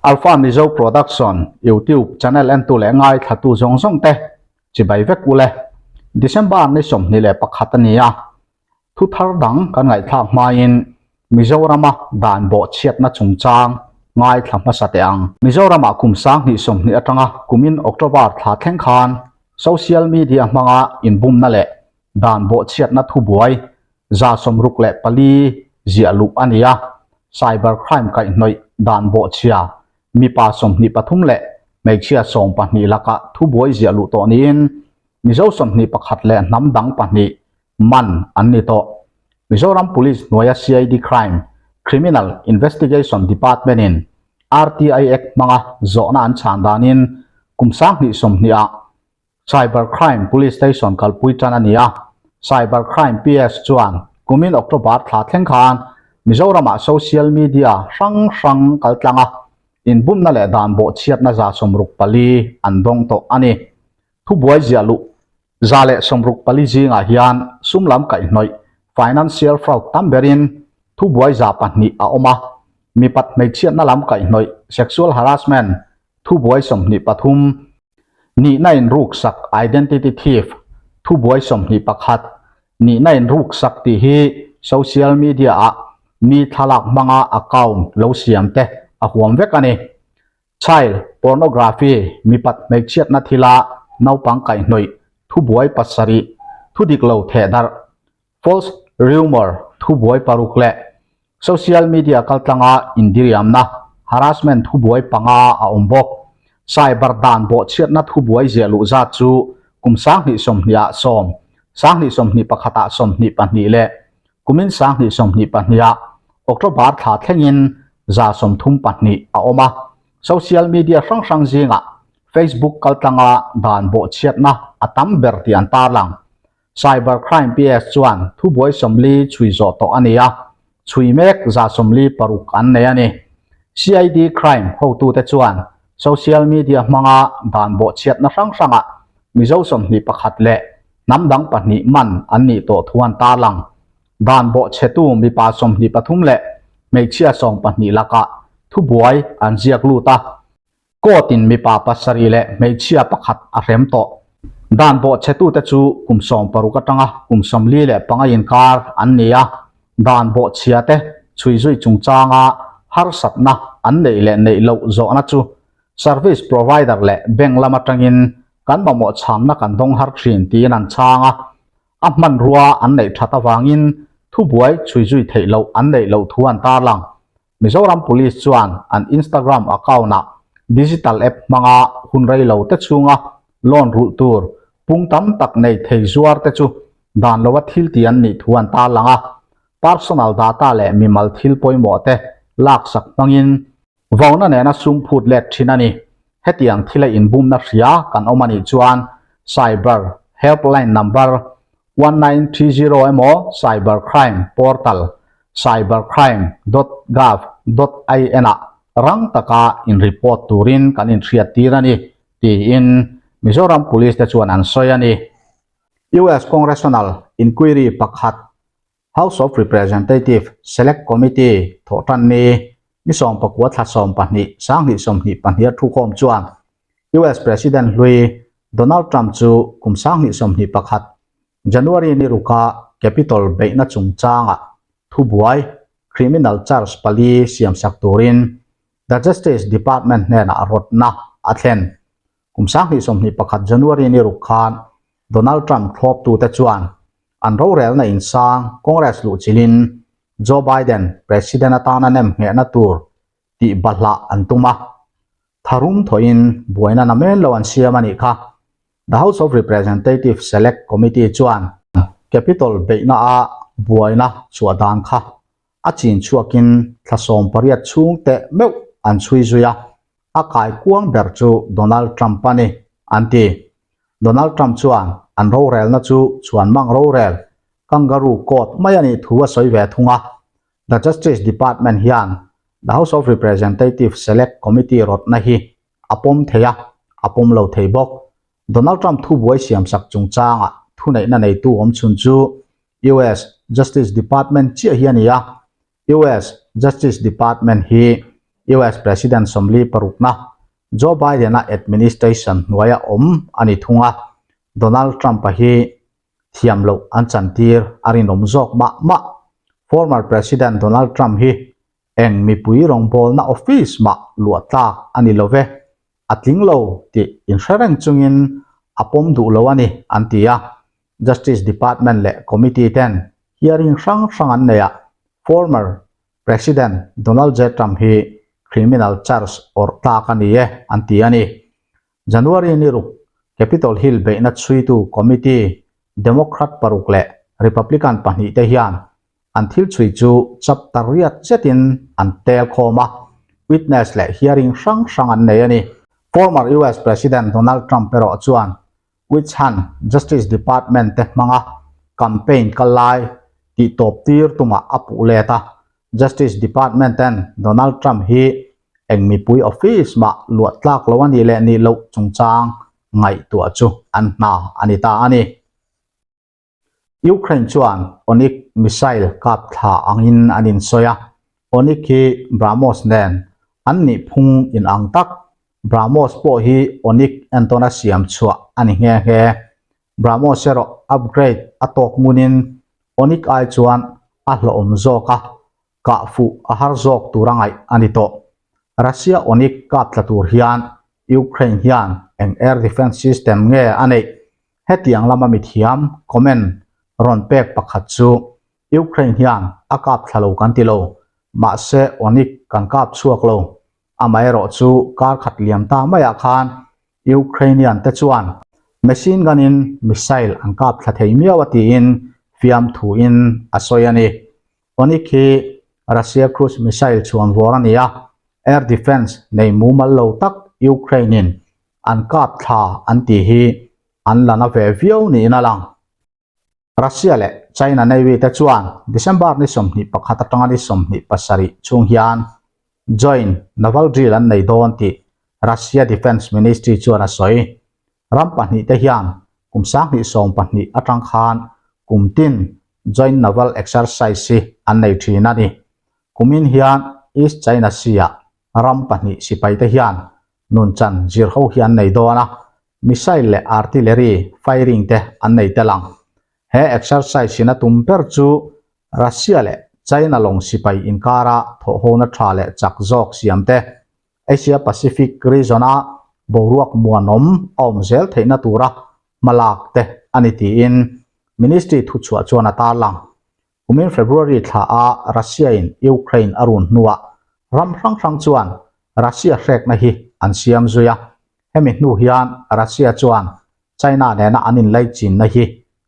Alpha Mizo Production YouTube channel entu leh ngaithlatu zawng zawng te chibai vek ule. December ni 21 a ni a, thu thar dang kan ngaihthlak hmain Mizorama dan bawhchhiatna chungchang ngaithla hmasa teh ang. Mizoramah kum 2020 atanga kumin October thla thleng khan social media hmanga inbumna leh dan bawhchhiatna thubuai 64 ziah luh a ni a, cyber crime kaihhnawih dan bawhchhia mipa 23 leh hmeichhia 12 lakah thubuai ziah luh tawh niin Mizo 21 leh hnam dang pahnih man an ni tawh. Mizoram Police hnuaia CID Crime, Criminal Investigation Department-in RTI Act hmanga zawhna an chhan danin kum 2020-ah Cyber Crime Police Station kalpui tan a ni a. Cyber Crime PS chuan kumin October thla thleng khan Mizoramah social media hrang hrang kaltlanga inbumna leh dan bawhchhiatna 64 an dawng tawh a ni. Thubuai ziah luh 164 zingah hian sum lam kaihhnawih, financial fraud, tam berin thubuai 200 a awm a, mipat hmeichhiatna lam kaihhnawih, sexual harassment, thubuai 23, nihna inruksak, identity thief, thubuai 21, nihna inruksak tih hi social media-ah mi thlalak hmanga account lo siam te a huam vek a ni. Child pornography, mipat hmeichhiatna thila naupang kaihhnawih, thubuai pasarih, thudik lo thehdarh, false rumour, thubuai paruk leh social media kaltlanga indiriamna, harassment, thubuai panga a awm bawk. Cyber dan bawhchhiatna thubuai ziah luh zat chu kum 2020-ah 10, 2021-ah 22 leh kumin 2022-ah October thla thlengin 32 a awm a. Social media hrang hrang zingah Facebook kaltlanga dan bawhchhiatna a tam ber tih an tarlang. Cyber Crime PS chuan thubuai 40 chhui zawh tawh a ni a, chhui mek 46 an nei a ni. CID Crime hotute chuan social media hmanga dan bawhchhiatna hrang hrangah Mizo 21 leh hnam dang pahnih man an nih tawh thu an tarlang. Dan bawhchhetu mipa 23 leh hmeichhia 12 lakah thubuai an ziak lut a. Court-in mipa pasarih leh hmeichhia pakhat a hrem tawh. Dan bawhchhetute chu kum 16 atanga kum 45 inkar an ni a. Dan bawhchhiate chhui zui chungchanga harsatna an neih leh neih loh zawhna chu service provider leh bank lam atangin kan mamawh chhamna kan dawng har thin tiin an chhang a. A hmanrua an neih that avangin thubuai chhui zui theih loh an neih loh thu an tarlang. Mizoram Police chuan an Instagram account-ah digital app hmanga hun rei lo te chhunga loan rulh tur pung tam tak nei thei zuar te chu dan loa thil ti an nih thu an tarlang a. Personal data leh mimal thil pawimawh te laksak hmangin vauna nena sum phut let thin a ni. Hetiang thila inbumna hria kan awm a nih chuan cyber helpline number 1930 emaw cyber crime portal cybercrime dot gov dot in ah rang taka in report turin kan inhriat tir a ni tiin Mizoram Police te chuan an sawi a ni. US Congressional Inquiry pakhat House of Representative Select Committee thawhtan ni ni 19 thla 12 2022 a thukhawm chuan US President hlui Donald Trump chu kum 2021 January ni ruka Capitol beihna chungchanga thubuai criminal charge pali siamsak turin The Justice Department hnenah rawtna a thlen. Kum 2021 January ni ruk khan Donald Trump thlawptute chuan an rorelna insang Congress luh chilin Joe Biden President atana nem nghehna tur tih bahlah an tum a. Tharum thawhin buaina na mel lo an siam a nih kha. The House of Representatives Select Committee chuan Capitol beihna a buaina chhuah dan kha a chin chhuakin thla 18 chhung teh meuh an chhui zui a, a kai kuang ber chu Donald Trump a ni, an ti. Donald Trump chuan an rorelna chu chhuan mang rorel kangaroo court mai a nih thu a sawi ve thung a. The Justice Department hian The House of Representatives Select Committee rawtna hi a pawm thei a, a pawm lo thei bawk. Donald Trump thubuai siamsak chungchanga thuneihna neitu awm chhun chu US Justice Department chiah hi a ni a. US Justice Department hi US President 46na Joe Biden-a administration hnuaia awm a ni thung a, Donald Trump-a hi thiam loh an chantir a rinawm zawk mah mah. Former President Donald Trump hi eng mipui rawngbawlna office mah luah tlak a ni lo ve, a tling lo tih inhre reng chungin a pawm duh lo a ni, an ti a. Justice Department leh Committee ten hearing hrang hrang an neih ah former President Donald J Trump hi criminal charge awrh tlak a ni e, an ti a ni. January ni ruk Capitol Hill beihna chhuitu committee Democrat paruk leh Republican pahnihte hian an thil chhui chu chapter riat zetin an tel khawm a, witness leh hearing hrang hrang an nei a ni. Former US President Donald Trump erawh chuan Witch hunt Justice Department te hmanga campaign kal lai tih tawp tir tumah a puh let a, Justice Department ten Donald Trump hi eng mipui office mah luah tlak lo a nih leh nih loh chungchang ngaihtuah chu an hna a ni ta a ni. Ukraine chuan Onik missile kap thla angin an insawi a, Onik hi BrahMos nen an nih phung inang tak, BrahMos pawh hi Onik entawna siam chhuah a ni nghe nghe. BrahMos erawh upgrade a tawk ngunin Onik ai chuan a hlawhawm zawk a, kah fuh a har zawk tur a ngaih a ni tawh. Russia Onik kap tla tur hian Ukraine hian eng air defence system nge a neih? Hetiang lama mithiam comment rawn pek pakhat chu Ukraine hian a kap thla lo kan ti lo, mahse Onik kan kap chhuak lo. Amaherawh chu kar khat liam ta maiah khan Ukrainian te chuan machine gun in missile an kap thla thei miau a tiin fiamthuin a sawi a ni. Onik hi Russia cruise missile chhuan vawr a ni a, air defence nei mumal lo tak Ukraine in an kap thla an tih hi an la na ve viau niin a lang. Russia leh China Navy te chuan December ni 21 atanga ni 27 chhung hian joint naval drill an nei dawn tih Russia Defence Ministry chuan a sawi. Ram pahnihte hian kum 2012 atang khan kum tin joint naval exercise hi an nei thin a ni. Kumin hian East China Sea-ah ram pahnih sipaite hian nunchan zir ho hi an nei dawn a, missile leh artillery firing te an nei tel ang. He exercise in a tum ber chu Russia leh China lawng sipai inkara thawhhona tha leh chak zawk siam te, Asia Pacific region-a boruak muanawm a awm zel theihna tura hmalak te a ni tiin Ministry thuchhuah chuan a tarlang. Kumin February thla a Russia in Ukraine a run hnuah ram hrang hrang chuan Russia hrekna hi an siam zui a, hemi hnu hian Russia chuan China nena an inlaichinna hi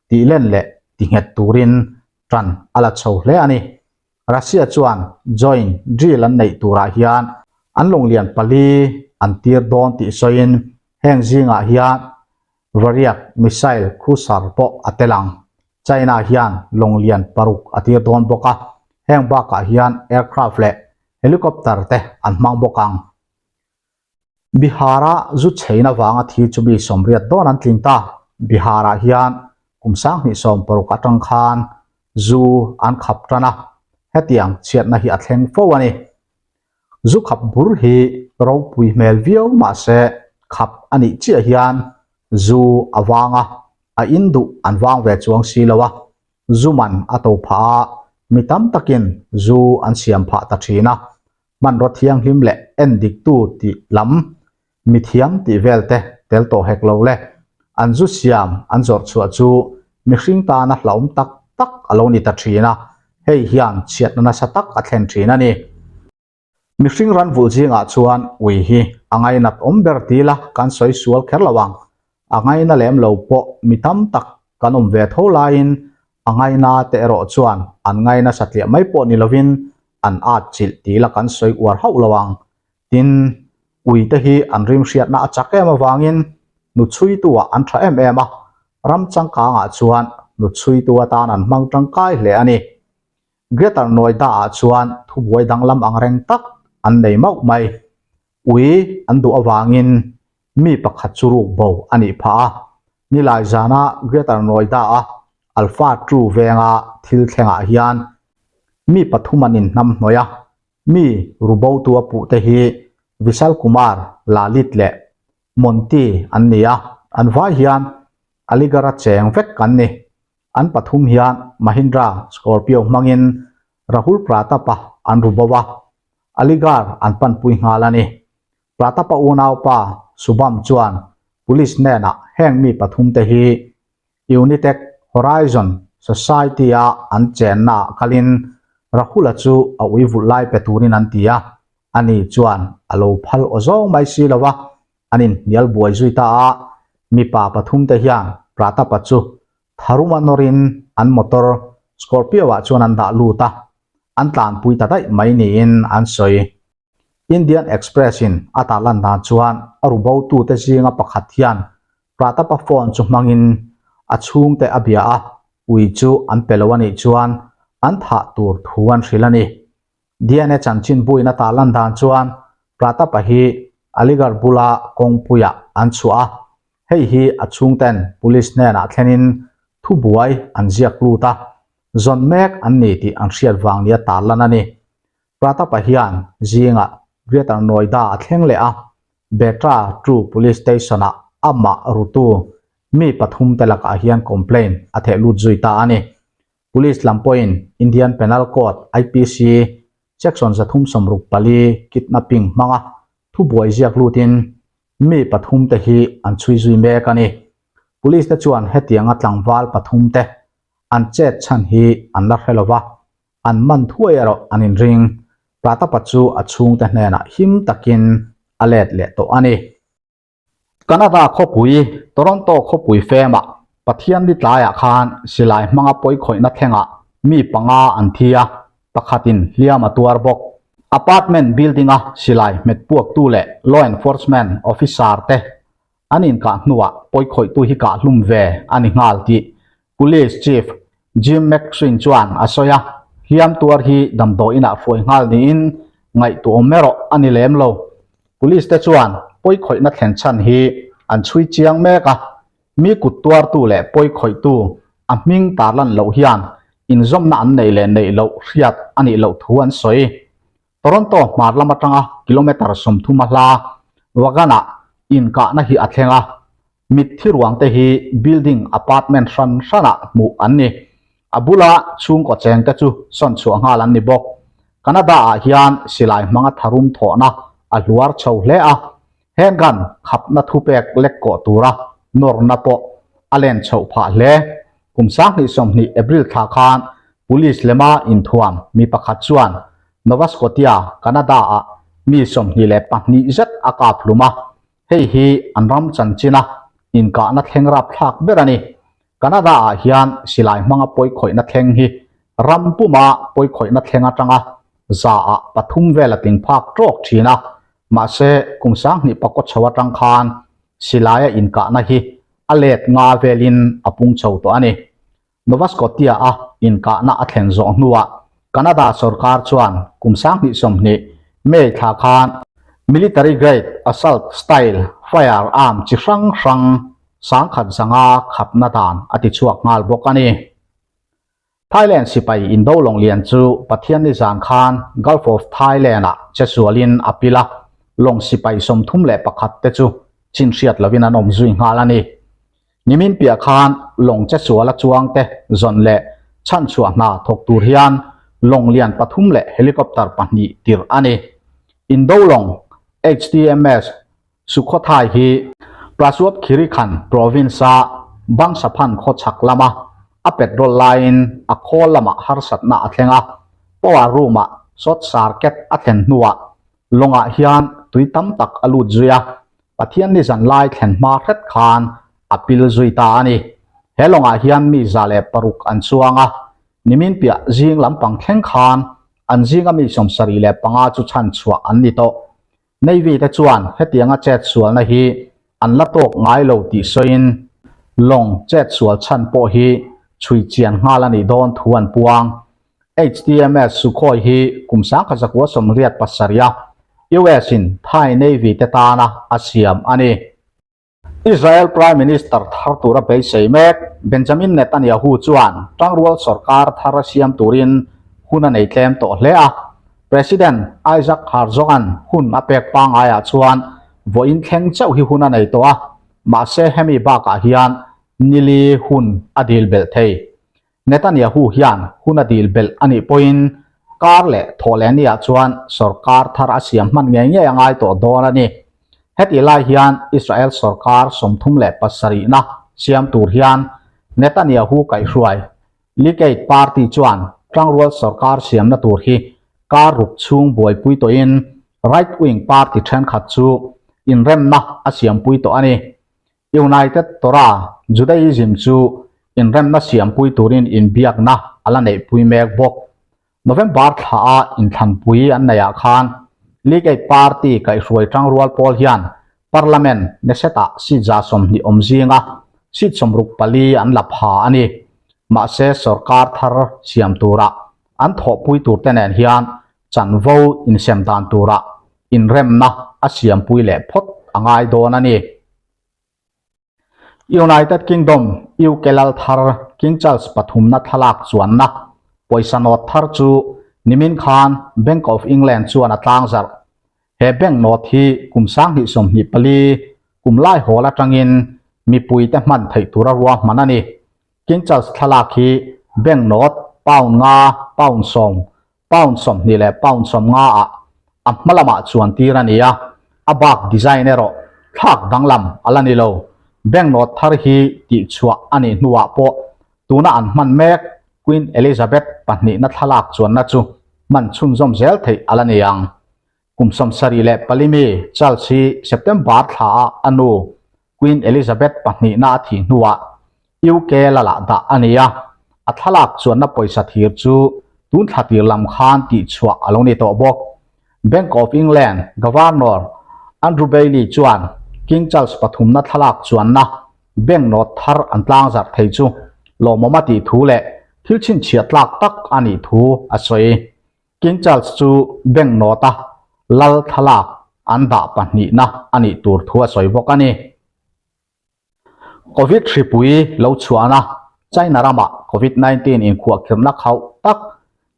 tihlen leh tinghet turin tan a la chho hle a ni. Russia chuan joint drill an neih turah hian an lunglian pali an tir dawn tih sawiin heng zingah hian Varyag missile cruiser pawh a tel ang. China hian lawnglian paruk a tir dawn bawk a, heng bakah hian aircraft leh helicopter te an hmang bawk ang. Bihar-a zu chhein avanga thi chu mi 80 dawn an tling ta. Bihar-ah hian kum 2060 atang khan zu an khap tan a, hetiang chhiatna hi a thleng fo a ni. Zu khap bur hi ropui hmel viau mahse khap a nih chiah hian zu a vang a, a in duh an vang ve chuang si lo a, zu man a to phah a, mi tam takin zu an siam phah ta thin a, hmanraw thianghlim leh en diktu tih lam mithiam tih vel te tel tawh hek lo le, an zu siam an zawrh chhuah chu mihring tana hlauhawm tak tak a lo ni ta thin a, hei hian chhiatna nasa tak a thlen thin a ni. Mihring ran vulh zingah chuan ui hi a ngainat awm ber ti la kan sawi sual kher lo ang, a ngaina lem lo pawh mi tam tak kan awm ve tho laiin a ngaina te erawh chuan an ngaina satliah mai pawh ni lovin an at chilh ti la kan sawi uar hauh lo ang. Tin, ui te hi an rim hriatna a chak em avangin nu chhuitu-ah an tha em em a, ram changkangah chuan nu chhuitu atan an hmang tangkai hle a ni. Greater Noida-ah chuan thubuai danglam ang reng tak an nei mauh mai. Ui an duh avangin mi pakhat chu ruk bo a nih phah a. Nilai zana Greater Noida-a Alpha Two venga thil thlengah hian mi pathum an inhnamhnawih a. Mi rubotu a puhte hi Vishal Kumar, Lalit leh Monty an ni a, an vai hian Aligarh-a cheng vek an ni. An pathum hian Mahindra Scorpio hmangin Rahul Pratap-a an ru bo a, Aligarh an panpui nghal a ni. Pratap-a unaupa Shubham chuan police hnenah heng mi pathumte hi Unitec Horizon Society-a an chennaah kalin Rahul-a chu a ui vulh lai pe turin an ti a, ani chuan a lo phal aw zawng mai si lo a, an inhnial buai zui ta a, mipa pathumte hian Pratap-a chu tharuma nawrin an motor Scorpio-ah chuan an dah lut a, an tlanpui ta daih mai niin an sawi. Indian Express-in a tarlan dan chuan a rubotute zinga pakhat hian Pratapa phone chu hmangin a chhungte a bia a, ui chu an pe lo a nih chuan an thah tur thu an hrilh a ni. DNA chanchinbuin a tarlan dan chuan Pratapa hi Aligarh bula kawngpuiah an chhuah a, hei hi a chhungten police hnenah thlenin thubuai an ziak lut a, zawn mek an ni tih an hriat vang nia tarlan a ni. Pratapa hian zingah Greater Noida a thleng leh a, Betra Two Police Station-ah amah rutu mi pathumte lakah hian complaint a theh lut zui ta a ni. Police lam pawhin Indian Penal Code, IPC, Section 364 kidnapping hmanga thubuai ziak lutin mi pathumte hi an chhui zui mek a ni. Police te chuan hetianga tlangval pathumte an chet chhan hi an la hre lova, An man thuai erawh an inring. Pratapa chu a chhungte hnenah him takin a let leh tawh a ni. Canada khawpui, Toronto khawpui femah Pathian ni tlaiah khan silai hmanga pawikhawihna thlengah mi panga an thi a, pakhatin hliam a tuar bawk. Apartment building-a silai hmet puaktu leh law enforcement officer te an inkah hnuah pawikhawihtu hi kah hlum ve a ni nghal tih Police Chief Jim McSween chuan a sawi a, hliam tuar hi damdawi inah hruai nghal niin ngaihtuahawm erawh a ni lem lo. Police te chuan pawikhawihna thlen chhan hi an chhui chiang mek a, mi kut tuartu leh pawikhawihtu a hming tarlan loh hian inzawmna an neih leh neih loh hriat a nih loh thu an sawi. Toronto hmar lam atanga kilometre 30 a hla Wagan-ah inkahna hi a thleng a, mitthi ruang te hi building apartment hran hranah hmuh an ni. A bula chhungkaw cheng te chu sawn chhuah nghal an ni bawk. Canada-ah hian silai hmanga tharum thawhna a hluar chho hle a, handgun khapna thupek lek kawh tura nawrna pawh a len chhoh phah hle. Kum 2020 April thla khan Police lema inthuam mi pakhat chuan Nova Scotia, Canada-ah mi 22 zet a kap hlum a, hei hi an ram chanchina inkahna thleng rapthlak ber a ni. Canada-ah hian silai hmanga pawikhawihna thleng hi ram puma pawikhawihna thleng atanga zaah pathum vel a tling phak tawk thin a, mahse kum 2000 pakaw chho atang khan silaia inkahna hi a let nga velin a pung chho tawh a ni. Nova Scotia-a inkahna a thlen zawh hnuah Canada sorkar chuan kum 2020 May thla khan Military Grade Assault Style Firearm chi hrang hrang 10,000 zanga khapna dan a ti chhuak nghal bawk a ni. Thailand sipai indo lawng lian chu Pathianni zan khan Gulf of Thailand-ah chesualin a pil a, lawng sipai 31 te chu chinhriat lovin an awm zui nghal a ni. Nimin piah khan lawng chesual a chuang te zawn leh chhanchhuah hna thawk tur hian lawng lian pathum leh helicopter pahnih tirh a ni. Indo lawng HTMS Sukhothai hi Prasuap Khirikhan province-a Bangsaphan khaw chhak lama a petrol laiin a khawl lamah harsatna a thleng a, power room-ah short circuit a thlen hnuah lawngah hian tui tam tak a lut zui a, Pathian ni zan lai thlen hma hret khan a pil zui ta a ni. He lawngah hian mi 106 an chuang a, nimin piah zing lampang thleng khan an zinga mi 75 chu chhanchhuah an ni tawh. Navy te chuan hetianga chet sualna hi an la tawk ngai lo tih sawiin lawng chet sual chhan pawh hi chhui chian nghal a nih dawn thu an puang. HTMS Sukhoi hi kum 1987 a US in Thai Navy te tana a siam a ni. Israel Prime Minister thar tura beisei mek Benjamin Netanyahu chuan tangrual sorkar thar a siam turin hun a nei tlem tawh hle a. President Isaac Herzog-a'n hun a pek pangaiah chuan vawiin thleng chauh hi hun a nei tawh a, mahse hemi bakah hian nili hun a dil belh thei. Netanyahu hian hun a dil belh a nih pawhin kar leh thawhlehniah chuan sorkar thar a siam hman ngei ngei a ngai tawh dawn a ni. Hetih lai hian Israel sorkar 37na siam tur hian Netanyahu kaihhruai Likud party chuan tangrual sorkar siamna tur hi kar ruk chhung buaipui tawhin right wing party thenkhat chu inremna a siampui tawh a ni. United Torah Judaism chu inremna siampui turin inbiakna a la neihpui mek bawk. November thla a inthlanpui an neihah khan Likud party kaihhruai tangrual pawl hian Parliament Knesset-ah seat 120 awm zinga seat 64 an la pha a ni. Mahse sorkar thar siam tura an thawhpui turte nen hian chanvo insem dan tura inremna a siampui leh phawt a ngai dawn a ni. United Kingdom, UK lal thar King Charles pathumna thlalak chuanna pawisa nawt thar chu nimin khan Bank of England chuan a tlangzarh. He bank nawt hi kum 2024 kum laihawl atangin mipuite hman theih tura ruahman a ni. King Charles thlalak hi bank nawt pound nga, pound sawm, pound 20 leh pound 50 ah a hma lamah chuan tir a ni a, a bak design erawh thlak danglam a la ni lo. Bank note thar hi tihchhuah a nih hnuah pawh tuna an hman mek Queen Elizabeth pahnihna thlalak chuanna chu hman chhunzawm zel theih a la ni ang. Kum 74 mi Charles hi September thla ah a nu Queen Elizabeth pahnihna a thih hnuah UK lalah dah a ni a, a thlalak chuanna pawisa thir chu tun thla tir lam khan tihchhuah a lo ni tawh bawk. Bank of England Governor Andrew Bailey chuan King Charles pathumna thlalak chuanna bank note thar an tlangzarh thei chu lawmawm a tih thu leh thil chhinchhiah tlak tak a nih thu a sawi. King Charles chu bank note-a lal thlalak an dah pahnihna a nih tur thu a sawi bawk a ni. Covid hripui lo chhuahna China ramah Covid 19 inkhuahkhirhna khauh tak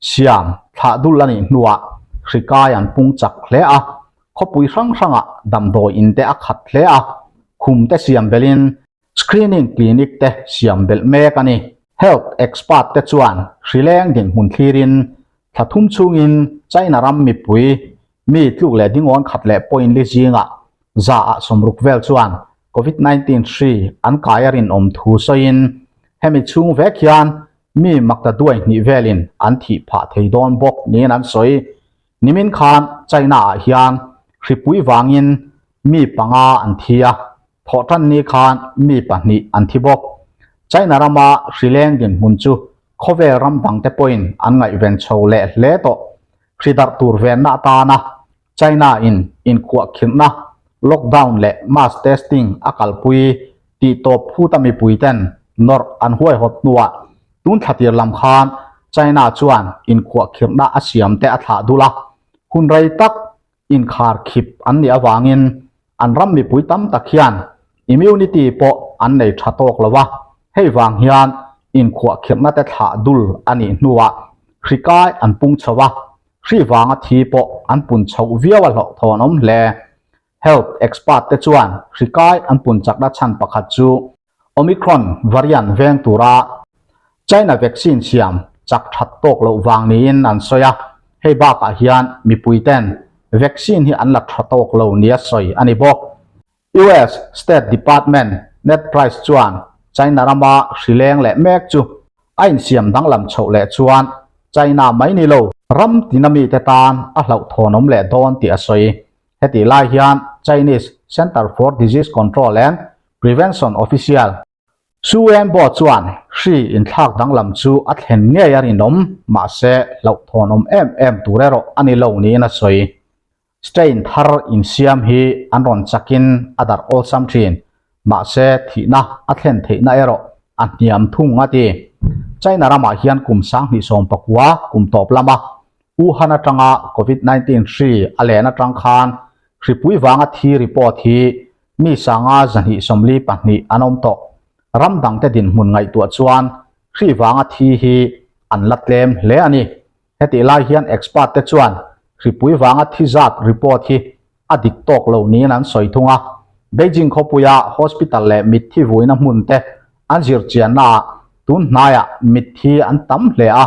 siam thlah dul a nih hnuah hri kai an pung chak hle a, khawpui hrang hrangah damdawi in te a khat hle a, khum te siam belhin Screening clinic te siam belh mek a ni. Health expert te chuan hrileng dinhmun thlirin thla thum chhungin China ram mipui mi tluk leh dingawn khat leh point li zingah za ah 60 vel chuan Covid 19 hri an kai a rinawm thu sawiin hemi chhung vek hian mi makta duai hnih velin an thih phah thei dawn bawk niin an sawi. Nimin khan China ah hian hripui vangin mi panga an thi a. Thawhtan ni khan mi pahnih an thi bawk. China rama hrileng dinhmun chu khawvel ram dangte pawhin an ngaihven chho leh hle tawh. Hri darh tur venna atana China in inkhuahkhirhna, lockdown leh mass testing a kalpui tih tawp phuta mipuiten nawrh an huaihawt hnuah tun thlatir lam khan China chuan inkhuahkhirhna a siamte a thlah dul a, hun rei tak inkhar khip an nih avangin an ram mipui tam tak hian immunity pawh an nei tha tawk lo a, hei vang hian inkhuahkhirhna te thlah dul a nih hnuah hri kai an pung chho a, hri vanga thi pawh an pun chhoh viau a hlauhthawn awm hle. Health expert te chuan hri kai an pun chakna chhan pakhat chu Omicron variant veng tura China vaccine siam chak that tawk loh vang niin an sawi a, hei bakah hian mipui ten vaccine hi an la tha tawk lo nia sawi a ni bawk. US State Department Ned Price chuan China rama hri leng leh mek chu a insiam danglam chhoh leh chuan China mai ni lo ram tina mite tan a hlauhthawnawm leh dawn tih a sawi. Hetih lai hian Chinese Center for Disease Control and Prevention official Xu Wenbo chuan hri inthlak danglam chu a thlen ngei a rinawm, mahse hlauhthawnawm em em tur erawh a ni lo niin a sawi. Strain thar insiam hi an rawn chakin a darh awlsam thin, mahse thihna a thlen theihna erawh a hniam thung a ti. China ramah hian kum 2019 kum tawp lama Wuhan atanga Covid 19 hri a len atang khan hripui vanga thi report hi Mi sanga 242 an awm tawh. Ram dangte dinhmun ngaihtuah chuan hri vanga thi hi an la tlem hle a ni. Hetih lai hian expert te chuan hripui vanga thi zat report hi a dik tawk lo niin an sawi thung a. Beijing khawpuia hospital leh mitthi vuina hmun te an zir chiannaah tun hnaiah mitthi an tam hle a,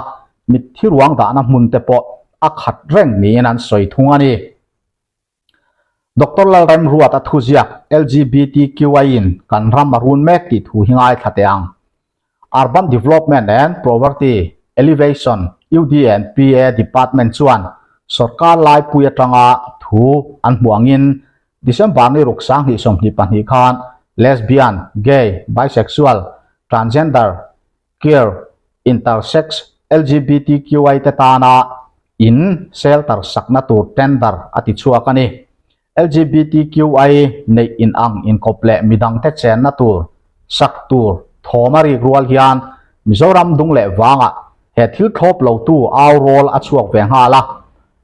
mitthi ruang dahna hmun te pawh a khat reng niin an sawi thung a ni. Doctor Lalremruata thuziak LGBTQI in kan ram a run mek tih thu hi ngaithla teh ang. Urban Development and Poverty Elevation, UDNPA, Department chuan sorkar laipui atanga thu an hmuh angin December ni ruk 2022 khan lesbian, gay, bisexual, transgender, queer, intersex, LGBTQI te tana in shelter sakna tur tender a ti chhuak a ni. LGBTQI neih inang inkawp leh midangte chenna tur sak tur thawm a rik rual hian Mizoram dung leh vangah he thil thlawp lotu au rawl a chhuak ve nghal a.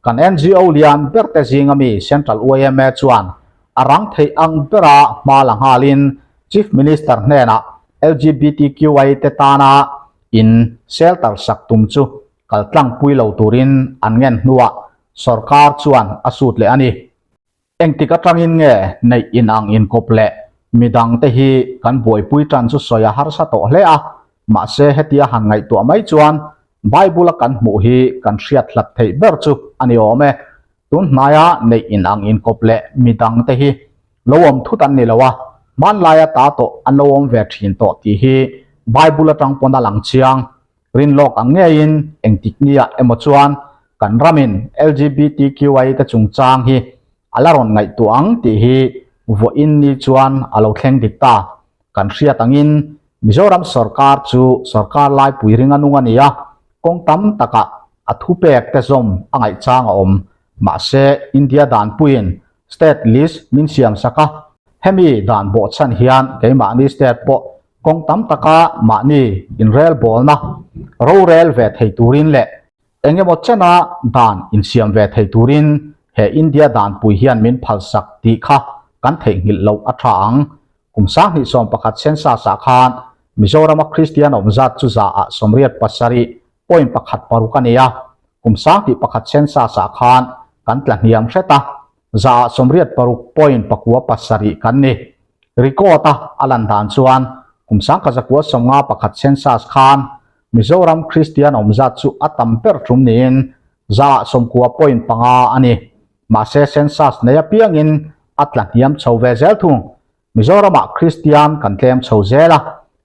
Kan NGO lian berte zinga mi Central yma chuan a rang theih ang bera hma la nghalin Chief Minister hnenah LGBTQI te tana in shelter sak tum chu kal tlangpui lo turin an ngen hnuah sorkar chuan a sut leh a ni. Engtik atangin nge neih inang inkawp leh midangte hi kan buaipui tan chu sawi a harsa tawh hle a, mahse hetia han ngaihtuah mai chuan Bible-a kan hmuh hi kan hriat hlat theih ber chu a ni awm e. Tun hnaia neih inang inkawp leh midangte hi lo awm thut an ni lo a, hmanlaia ta tawh an lo awm ve thin tawh tih hi Bible atang pawn a lang chiang. Rinlawk ang ngeiin engtik nia emaw chuan kan ramin LGBTQI te chungchang hi a la rawn ngaihtuah ang tih hi vawiin ni chuan a lo thleng dik ta. Kan hriat angin Mizoram sorkar chu sorkar laipui ring a nung a ni a, kawng tam takah a thupek te zawm a ngaihchang a awm. Mahse, India danpuiin state list min siam sak a, hemi dan bawhchhan hian keimahni state pawh Kawng tam taka mahni inrelbawlna rorel ve thei turin leh eng emaw chena dan insiam ve thei turin he India danpui hian min phalsak tih kha kan theihnghilh loh a tha ang. Kum 2011 census-ah khan Mizorama Kristian awm zat chu zaah 87.16 a ni a, kum 2001 census-ah khan kan tla hniam hret a, zaah 86.97 kan ni. Record-a a lan dan chuan kum 1951 census khan Mizoram Kristian awm zat chu a tam ber tum niin zaah 90.5 a ni. Mahse census nei apiangin a tla hniam chho ve zel thung. Mizoramah Kristian kan tlem chho zel a,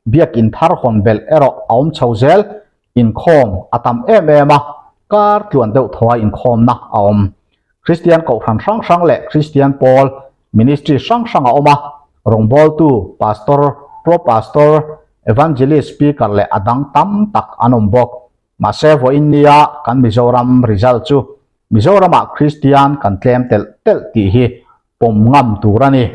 biakin thar hawn belh erawh a awm chho zel. Inkhawm a tam em em a, kar tluan deuh thaw a inkhawmna a awm. Kristian kohhran hrang hrang leh Kristian pawl, ministry hrang hrang a awm a, rawngbawltu, pastor, pro pastor, evangelist, speaker leh a dang tam tak an awm bawk. Mahse vawiin nia kan Mizoram result chu Mizoramah Kristian kan tlem telh telh tih hi pawm ngam tur a ni.